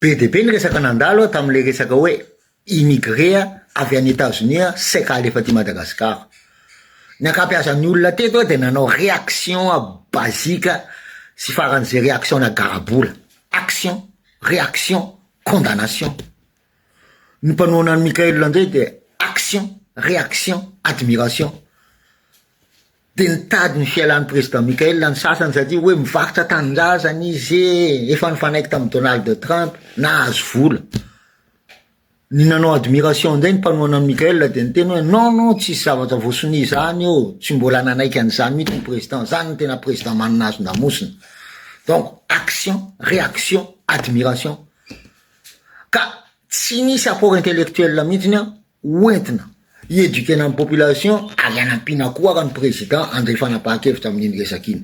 Be dia be ny resaka nandalo tamin'ilay resaka hoe immigré avy any Etazonia saika alefa aty Madagasikara. Ny ankabeazan'ny olona teto dia nanao réaction basique sy faran'izay réaction na garabola. Action, réaction, condamnation. Ny mpanohana an'i Mickaël indray dia action, réaction, admiration. Dia nitady ny fialan'ny président Mickaël ny sasany satria hoe mivarotra tanindrazana izy e, efa nifanaiky tamin'i Donald Trump, nahazo vola. Ny nanao admiration indray ny mpanohana an'i Mickaël dia niteny hoe non non tsisy zavatra voasonia izany eo, tsy mbola nanaiky an'izany mihitsy ny président, izany no tena président manana hazon-damosina. Donc action, réaction, admiration. Ka tsy nisy apport intellectuel mihitsy an hoentina hi-eduquer-na ny population ary hanampiana koa ara ny président handray fanapahan-kevitra amin'iny resaka iny.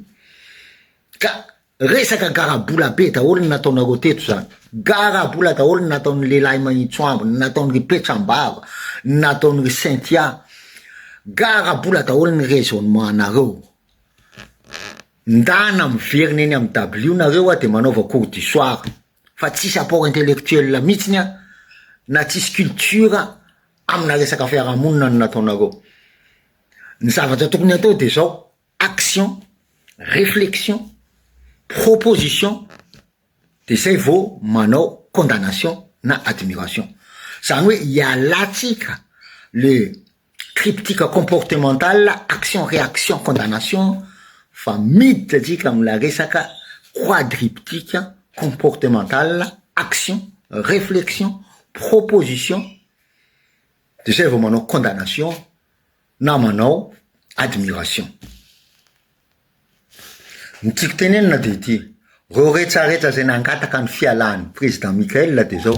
Ka resaka garabola be daholo ny nataonareo teto zany. Garabola daholo ny nataon'ny lehilahy mahintsoambo, ny nataon'ny ry Petsambava, ny nataon'ny ry Cynthia. Garabola daholo ny raisonnement anareo. Ndana miverina eny amin'ny W nareo a de manaova cours du soir. Fa tsisy apport intellectuel mihitsiny an, na tsisy culture amina resaka fiarahamonina no nataonareo. Ny zavatra tokony atao de zao, action, réflexion, proposition, de zay vao manao condamnation na admiration. Zany hoe ialatsika le triptyque comportemental, action, réaction, condamnation, fa miditra tsika amina resaka quadriptyque comportemental, action, réflexion, proposition, de zay vao manao condamnation na manao admiration. Ny tiako tenenina de ity, reo retraretra zay nangataka ny fialan'ny président Mickaël de zao,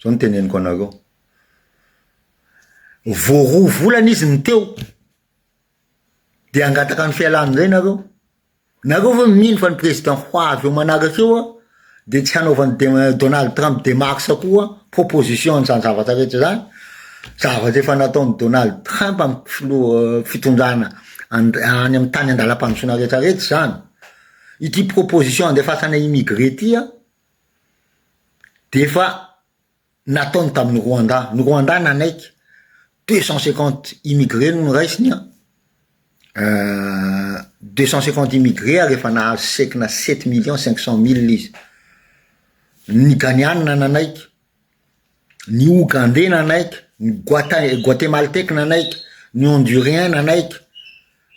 zao no teneniko anareo. Vao roa volana izy no teo de hangataka ny fialany indray nareo? Nareo ve mino fa ny président ho avy eo manaraka eo an de tsy hanaovan'i de- Donald Trump demarche koa proposition an'izany zavatra rehetra zany? Zavatra efa nataon'i Donald Trump amin'ny filoha fitondrana any any amin'ny tany andalam-pandrosoana rehetra rehetra zany. Ity proposition andefasana immigré ty an de efa nataony tamin'ny Rwanda, ny Rwanda nanaiky, 250 immigrés no noraisiny an, 250 immigrés ary efa nahazo chèque-na sept millions cinq cent mille izy, ny Ghaniana nanaiky, ny Ougandais nanaiky, ny Guata- Guatemalteque nanaiky, ny Hondurien nanaiky,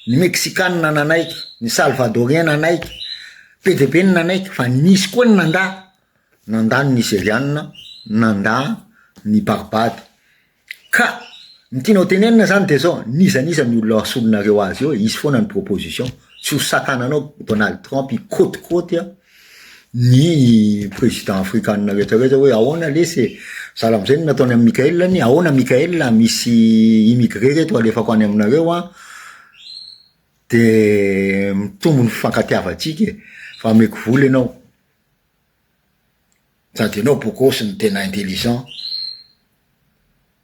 ny Mexikanina nanaiky, ny Salvadorien nanaiky, be dia be ny nanaiky fa nisy koa ny nandà. Nandà ny Nizeriana, nandà ny Barbady. Ka ny tiana ho tenenina zany de zao, n'iza n'iza ny olona asolonareo azy eo, hisy foana ny proposition, tsy ho sakananao Donald Trump hikôtikôty ny président afrikanina rehetra rehetra hoe ahoana lesy e, sahala am'zay ny nataony amin'i Mickaël anie, ahoana Mickaël misy immigré reto alefako any aminareo an, de mitombo ny fifankatiavantsika e, fa ameko vola ianao. Sady ianao bogosy no tena intelligent.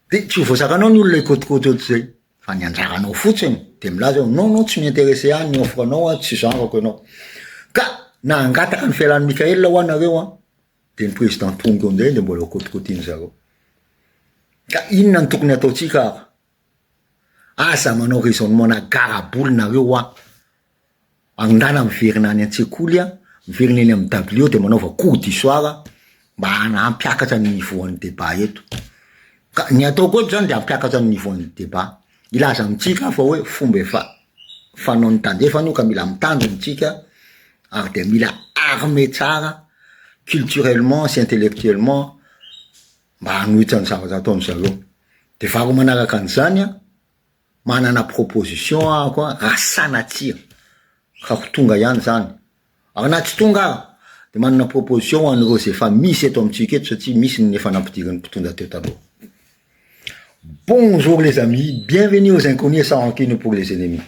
De tsy ho voazakanao ny olona hikôtikôty ohatr'izay fa ny anjaranao fotsiny de milaza hoe non non tsy mi-intéresser ahy ny offre nao an, tsy genre-ko ianao. Ka na hangataka ny fialan'i Mickaël hoa nareo an, de ny président tonga eo ndray de mbola ho kôtikôtian'ny zareo. Ka inona no tokony hataontsika ary? Aza manao raisonnement na garaboly nareo hoa. Andana miverina any an-tsekoly a, miverina eny amin'ny W de manaova cours du soir mba hampiakatra ny niveau an'ny débat eto. Ka ny ataoko eto zany de hampiakatra ny niveau an'ny débat. Hilaza amintsika aho fa hoe fomba efa fanaon'ny tandrefana io ka mila mitandrina isika ary de mila armé tsara culturellement sy intellectuellement mba hanohitra ny zavatra ataon-dry zareo. De faharoa manaraka an'izany an, Manana proposition aho koa raha sanatria ka ho tonga ihany zany, ary na tsy tonga ara de manana proposition ho an'ireo zay efa misy eto amintsika eto satria misy ny efa nampidirin'ny mpitondra teo taloha. Bonjour les amis, bienvenue aux inconnus et sans rancune pour les ennemis.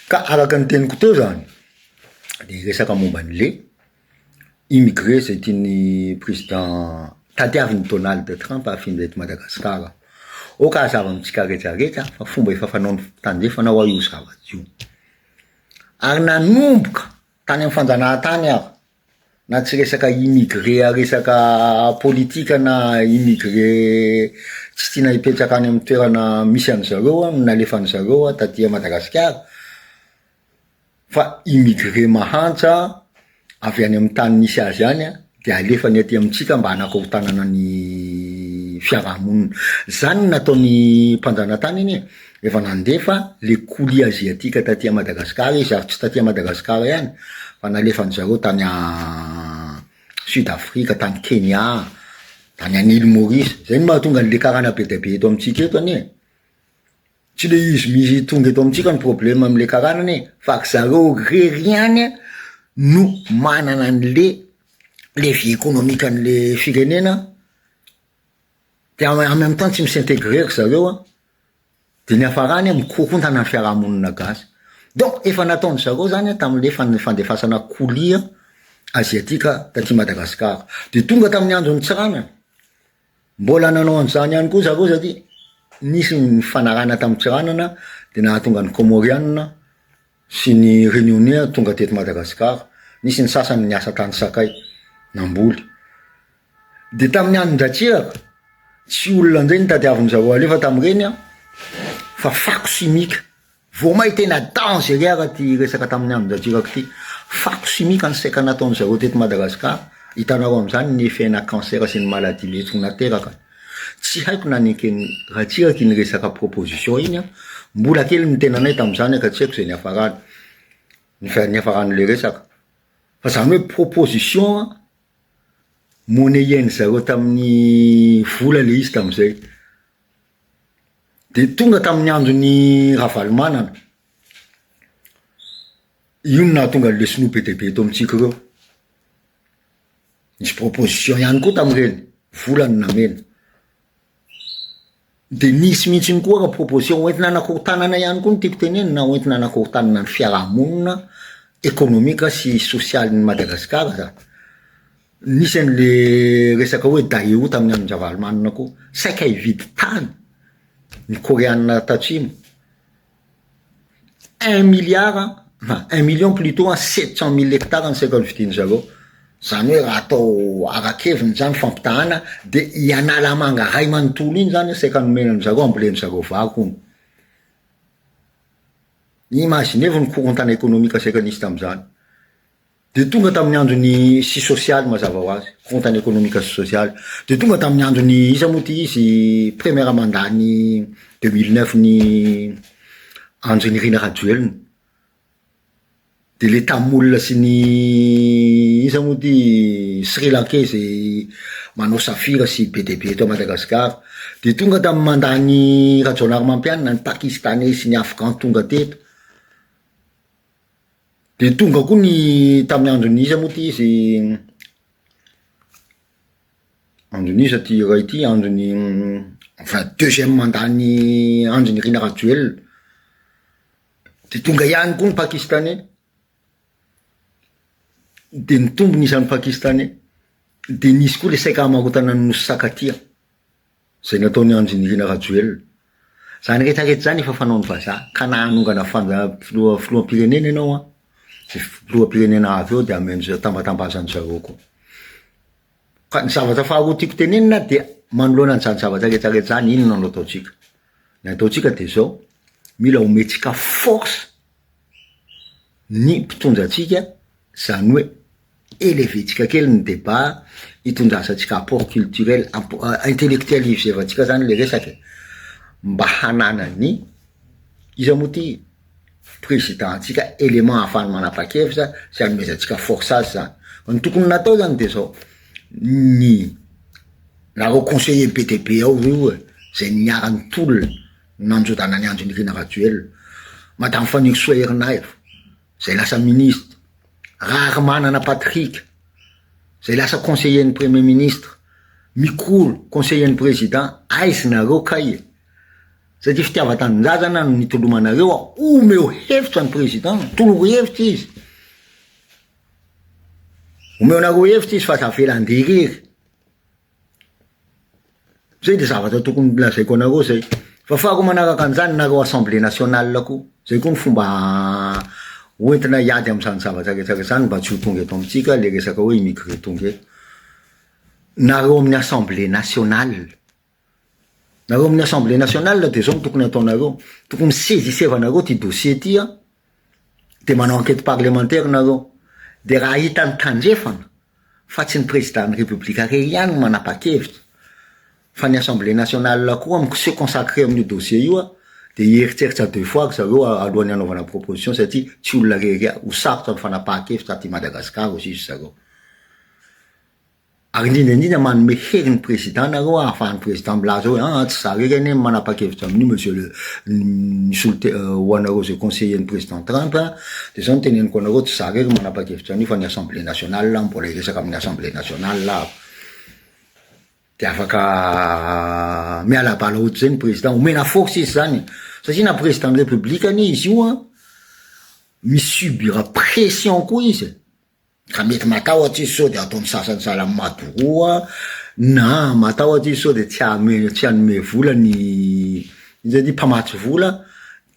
Ka araka ny teniko teo zany de hiresaka momba an'le Immigré zay tian'ny président tadiavin'i Donald Trump hafindra eto Madagascar. Aoka hazava amintsika rehetra rehetra fa fomba efa fanaon'ny tandrefana hoa io zavatra io. Ary nanomboka tany amin'ny fanjanahantany ary. na tsy resaka immigré resaka politika na immigré tsy tiana hipetraka any amin'ny toerana misy an'zareo no nalefan'zareo taty Madagasikara fa immigré mahantra avy any amin'ny tany nisy azy any de alefany aty amintsika mba hanakorontanana ny fiarahamonina. Zany no nataon'ny mpanjanatany anie, efa nandefa le colis asiatique taty Madagasikara izy ary tsy taty Madagasikara ihany fa nalefan-dry zareo tany Sud Afrique, tany Kenya, tany any Ile Maurice, zay no mahatonga an'le karana be dia be eto amintsika eto anie. Tsy le izy misy tonga eto amintsika ny problème amle karana anie fa ry zareo rery ihany no manana anle levier économique anle firenena de en même temps tsy mi-s'intégrer ry zareo an, de ny hafarany an mikorontana ny fiarahamonina gasy, donc efa nataon-dry zareo zany an tamle fandefasana colis asiatique taty Madagascar, de tonga tamin'ny andron'ny Tsiranana. Mbola nanao an'izany ihany koa zareo satria nisy ny nifanarahana tamin'i Tsiranana dia nahatonga ny Kômôriana sy ny Réunionnais tonga teto Madagasikara. Nisy ny sasany niasa tany Sakay, namboly. Dia tamin'ny andron-dRatsiraka, tsy olona indray no tadiavin-dry zareo alefa tamin'ireny an, fa fako simika. Vao may tena dangereux ara ty resaka tamin'ny andron-dRatsiraka ty. Fako simika ny saika nataon-dry zareo teto Madagascar, hitanareo amin'izany ny effet-na cancer sy ny maladie mety ho nateraka. Tsy haiko na neken'i Ratsiraka iny resaka proposition iny an, mbola kely ny tenanay tamin'izany ka tsy haiko izay niafarany, ny niafaran'ilay resaka. Fa zany hoe proposition monnaie-n'ny zareo tamin'ny vola le izy tamin'izay. Dia tonga tamin'ny andron'i Ravalomanana, io no nahatonga an'le sinoa be dia be eto amintsika ireo. Nisy proposition ihany koa tamin'ireny, vola no namena. Dia nisy mihitsy koa raha proposition hoentina hanakorontanana ihany koa no tiako tenenina, hoentina hanakorontanana ny fiarahamonina ekonomika sy sosialin'i Madagasikara zany. Nisy an'le resaka hoe Daewoo tamin'ny andron-dRavalomanana koa, saika hividy tany ny koreana tatsimo, un milliard na un million plutot an, sept cent mille hectares no saika novidian-dry zareo, zany hoe raha atao ara-keviny zany fampitahana de i Analamanga ray manontolo iny zany saika nomena an-dry zareo hambolen-dry zareo vary hono. Imaginez-vous ny korontana ekonomika saika nisy tamin'izany. Dia tonga tamin'ny andron'ny sy sosialy mazava ho azy, korontana ekonomika sy sosialy. Dia tonga tamin'ny andron'ny iza moa ity izy première mandat ny 2009 ny Andry Nirina Rajoelina. Dia le Tamoul sy ny iza moa ity Sri Lankais izay manao safira sy be dia be eto Madagasikara. Dia tonga tamin'ny mandat ny Rajaonarimampianina ny Pakistanais sy ny Afghan tonga teto. De tonga koa ny tamin'ny andron'ny iza moa ty izy, andron'ny iza ty iray ty, andron'ny enfin deuxième mandat-n'i Andry Nirina Rajoelina, de tonga ihany koa ny pakistanais, de nitombo ny isan'ny pakistanais, de nisy koa le saika hamarotana ny nosy Sakatia. Zay nataon'i Andry Nirina Rajoelina. Zany rehetra rehetra zany efa fanaon'ny vazaha ka na hanongana fanja filoha filoham-pirenena ianao an, zay filoham-pirenena avy eo de amen-dry tambatambazan-dry zareo koa. Ka ny zavatra faharoa tiako tenenina dia manoloana an'izany zavatra rehetra rehetra zany inona no ataontsika? Ny ataontsika de zao, mila omentsika force ny mpitondra antsika zany hoe elever-tsika kely ny débat hitondrasantsika apport culturel, intellectualiser-vantsika zany le resaka e, mba hananan'ny iza moa ty président ntsika élément ahafahany manapa-kevitra sy hanomezantsika force azy zany, ny tokony natao zany de zao, ny nareo conseiller be dia be ao io e, zay niara-nitolona nandrodana an'i Andry Nirina Rajoelina, madame Fanirisoa Ernaivo, zay lasa ministre, Raharimanana Patrick, zay lasa conseiller ny premier ministre, Mikolo, conseiller ny président, aiza nareo kay e? Satria fitiavan-tanindrazana no nitolomanareo a, omeo hevitra ny président, toroy hevitra izy, omeonareo hevitra izy fa aza avela handeha irery. Zay de zavatra tokony lazaiko anareo zay. Fa faharoa manaraka an'izany nareo assemblée nationale koa, zay koa ny fomba. Hoentina hiady amin'izany zavatra rehetra izany mba tsy ho tonga eto amintsika le resaka hoe immigré tonga eto. Nareo amin'ny assemblée nationale, nareo amin'ny assemblée nationale de zao no tokony ataonareo, tokony saisissevanareo ty dossier ty an, de manao enquête parlementaire nareo, de raha hitan'ny tandrefana fa tsy ny président ny république irery ihany no manapa-kevitra fa ny assemblée nationale koa mi se consacrer amin'io dossier io an, de hieritreritra deux fois ry zareo alohan'ny hanaovana proposition satria tsy olona irery ho sarotra ny fanapahan-kevitra aty Madagascar hozy izy zareo. Ary indrindra indrindra manome hery ny président nareo ahafahan'ny président milaza hoe aa tsy za rery anie no manapa-kevitra amin'io monsieur le misolo te ho anareo zay conseiller ny président Trump a, de zao no teneniko anareo tsy za rery no manapa-kevitra an'io fa ny assemblée nationale mbola hiresaka amin'ny assemblée nationale aho. De afaka miala bala ohatr'izay ny président, omena force izy zany satria na président ny république anie izy io an mi-subir pression koa izy e. Ka mety matahotra izy sao de ataon'ny sasany sahala amin'i Maduro a, na matahotra izy sao de tsy hame- tsy hanome vola ny iza ty mpamatsy vola,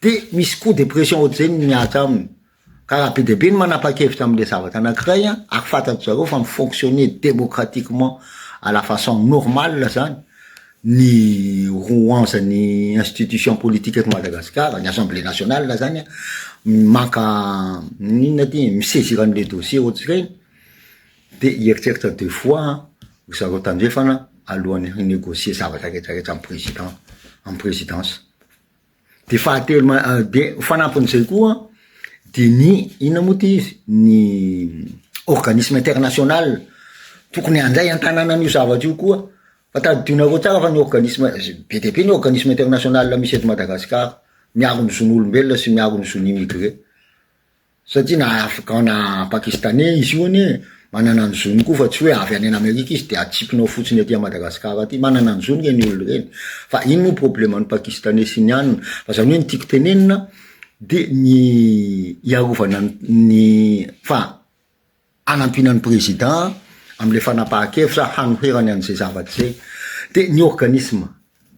de misy coup de pression ohatr'izay ny mihatra aminy. Ka raha be dia be ny manapa-kevitra am'le zavatra anakiray a, ary fantatry zareo fa mi-fonctionner démocratiquement à la façon normale zany ny rouage ny institution politique eto Madagasikara, ny assemblée nationale zany a, maka inona ty mi-saisir an'le dossier ohatr'ireny, de hieritreritra deux fois ry zareo tandrefana alohan'ny hi-négocier zavatra rehetrarehetra amy président, amy présidence. De fahatelo ma- de fanampin'izay koa de ny inona moa ty izy, ny organisme international tokony handray an-tanàna an'io zavatra io koa, fa tadidionareo tsara fa ny organisme, be dia be ny organisme international misy eto Madagasikara, miaro ny zon'olombelona sy miaro ny zon'ny immigré, satria na afghan na pakistanais izy io anie manana ny zony koa fa tsy hoe avy any an'Amerika izy de atsipinao fotsiny aty Madagasikara aty, manana ny zony reny olona reny, fa ino moa probleman'ny pakistanais sy ny anona, fa zany hoe ny tiako tenenina de ny hiarovana ny fa hanampiana ny président am'le fanapahan-kevitra hanoherany an'izay zavatra zay, de ny organisme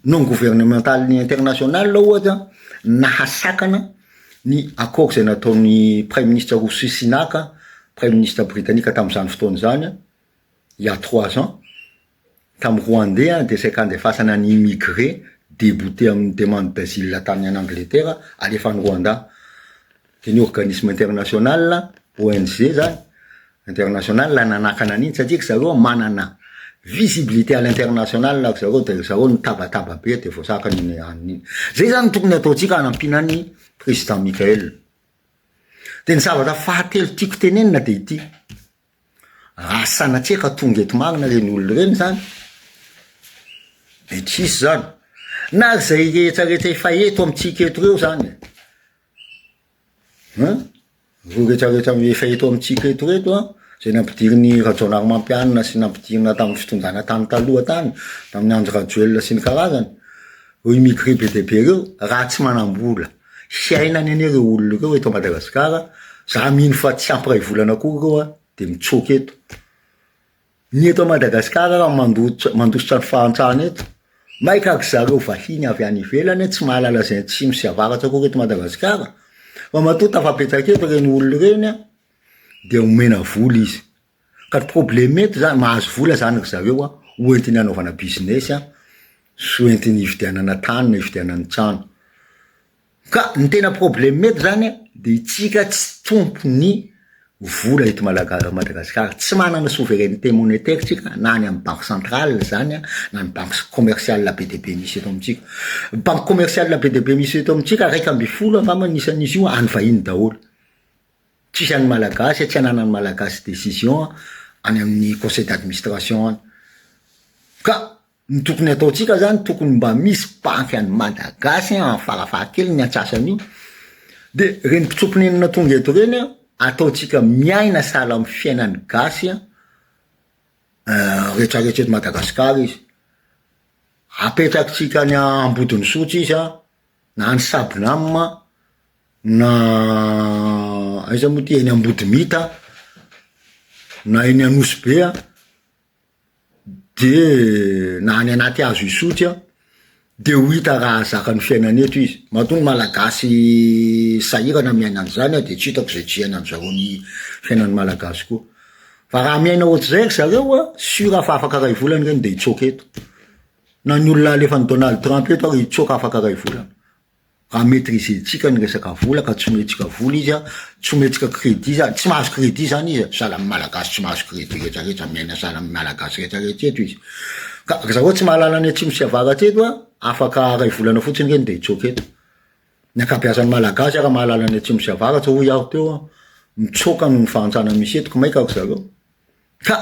non gouvernemental ny international ohatra nahasakana ny accord zay nataon'ny premier ministre Rishi Sunak, premier ministre britannique tam'izany fotoana zany a, il y a 3 ans, tamy Rwandais de saika andefasana ny immigré débouté amin'ny demande d'asile tany any Angleterre alefa any Rwanda, de ny organisme international ONG zany international nanakana an'iny satria zareo manana visibilité à l'international zareo, de zareo nitabataba be de voasakany iny aniny zay zany tokony ataotsika hanampiana ny président Michael. De ny zavatra fahatelo tiako tenenina de ity: raha sanatria ka tonga eto marina reny olona reny zany, de tsisy zany na zay rehetrarehetra efa eto amitsika eto reo zany an, ro rehetrarehetra efa eto amitsika eto reto a, zay nampidiriny Rajaonarimampianina sy nampidirina tamin'ny fitondrana tany taloha tany tamin'ny Andry Rajoelina sy ny karazany, ro immigré be dia be reo, raha tsy manam-bola hiainany anie reo olona reo eto Madagasikara, za mino fa tsy ampy ray volana koa reo a, de mitsoky eto. Ny eto Madagasikara raha mandositra ny fahantrana eto, maika zareo vahiny avy any ivelany tsy mahalala zay atsimo sy avaratra koa eto Madagasikara, fa matoa tafapetraka eto reny olona reny a, de omena vola izy. Ka ny problème eto zany, mahazo vola zany ry zareo a, hoentiny hanaovana business a, sy hoentiny hividianana tany na hividianany trano. Ka ny tena problème eto zany de itsika tsy tompony vola eto Madagasikara, tsy manana souveraineté monétaire tsika, na any amy banque centrale zany a, na ny banque commerciale be dia be misy eto amitsika. Banque commerciale be dia be misy eto amitsika 11 angamba ny isan'izy io, any vahiny daholo. Tsisy any malagasy, tsy ananan'ny malagasy décision any amin'ny conseil d'administration any. Ka ny tokony ataotsika zany, tokony mba misy banky any malagasy a, farafahakeliny ny antsasany io, de reny mpitsopinenina tonga eto reny a, ataotsika miaina sahala amy fiainan'ny gasy a, rehetrarehetra eto Madagasikara izy. Apetrakitsika any Ambodin'Isotry izy a, na any Sabonam, na aiza moa ty, eny Ambodimita, na eny Anosy be a, de na any anaty hazo Isotry a. De ho hita raha hahazaka ny fiainana eto izy. Matoa ny Malagasy sahirana miaina an'izany de tsy hitako izay tsy hiainan-dry zareo ny fiainan'ny Malagasy koa. Fa raha miaina ohatr'izay ry zareo a, sûr fa afaka iray volana ireny de hitsoaka eto. Na ny olona alefan'i Donald Trump eto ary hitsoaka afaka iray volana. Raha maitriser-tsika ny resaka vola ka tsy omentsika vola izy a, tsy omentsika crédit izy a, tsy mahazo crédit zany izy a, sahala amin'ny Malagasy tsy mahazo crédit rehetra rehetra, miaina sahala amin'ny Malagasy rehetra rehetra eto izy. Ka ry zareo tsy mahalala ny atsimo sy avaratra eto a, afaka iray volana fotsiny ireny de hitsoaka eto. Ny ankabeazan'ny Malagasy ara mahalala ny atsimo sy avaratra hoy aho teo a, mitsoaka noho ny fahantrana misy eto, ko maika ry zareo. Ka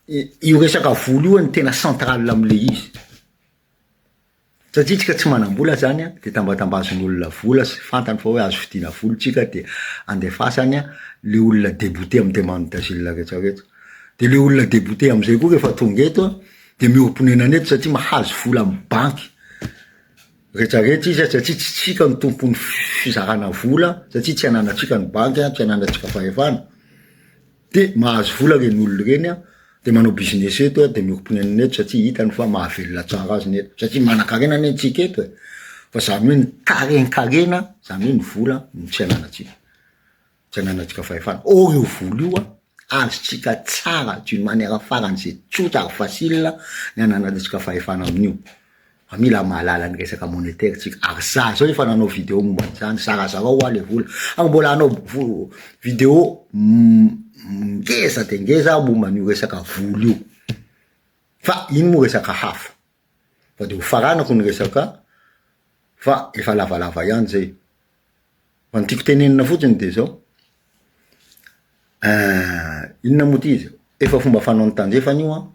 io resaka vola io no tena central amle izy. Satria tsika tsy manam-bola zany an, de tambatambazin'olona vola sy fantany fa hoe azo vidiana vola tsika de andefasany an le olona debouté amy demande d'asile rehetra rehetra. De le olona debouté amizay koa rehefa tonga eto an, de miorim-ponenana eto satria mahazo vola amy banky rehetra rehetra izy an, satria tsy tsika no tompon'ny fizarana vola satria tsy ananantsika ny banky an, tsy ananantsika fahefana. De mahazo vola reny olona ireny an, de manao business eto an, de miorim-ponenana eto satria hitany fa mahavelona tsara azy ny eto, satria manankarena anie tsika eto e, fa zany hoe ny karen-karena, zany hoe ny vola no tsy ananantsika, tsy ananantsika fahefana, or io vola io an, azontsika tsara d'une manière faran'izay tsotra ary facile ny ananantsika fahefana amin'io. Fa mila mahalala ny resaka monétaire tsika ary za zao efa nanao vidéo momba an'izany zarazarao hoa le vola ary mbola hanao vidéo ngeza de ngeza aho momba an'io resaka vola io fa iny moa resaka hafa fa de ho faranako ny resaka fa efa lavalava ihany zay fa ny tiako tenenina fotsiny de zao Inona moa ty izy? Efa fomba fanaon'ny tandrefana io an,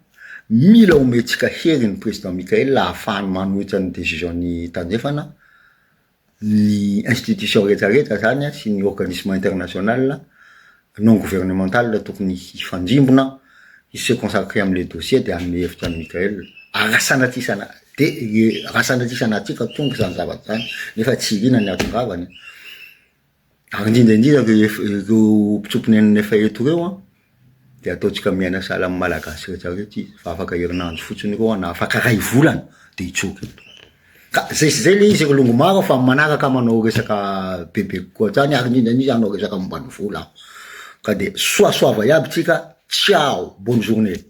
mila omentsika hery ny président Mickaël ahafahany manohitra ny décision ny tandrefana, ny institution rehetra rehetra zany an sy ny organisme international non gouvernemental tokony hifandrimbona hi se consacrer amle dossier de hanome hevitra an'i Mickaël, ary raha sanatria sana de raha sanatria sanatria ka tonga izany zavatra izany nefa tsy irina ny hahatongavany an. Ary indrindra indrindra ireo ireo mpitsoa-ponenana efa eto ireo an, dia ataontsika miaina sahala amin'ny Malagasy rehetra rehetra izy, fa afaka herinandro fotsiny ireo an, na afaka iray volana dia hitsoaka eto. Ka zay sy zay le izy ry longo maro fa manaraka manao resaka bebe kokoa hatrany ary indrindra indrindra hanao resaka momba ny vola aho. Ka dia soasoava iaby tsika, ciao, bonne journée.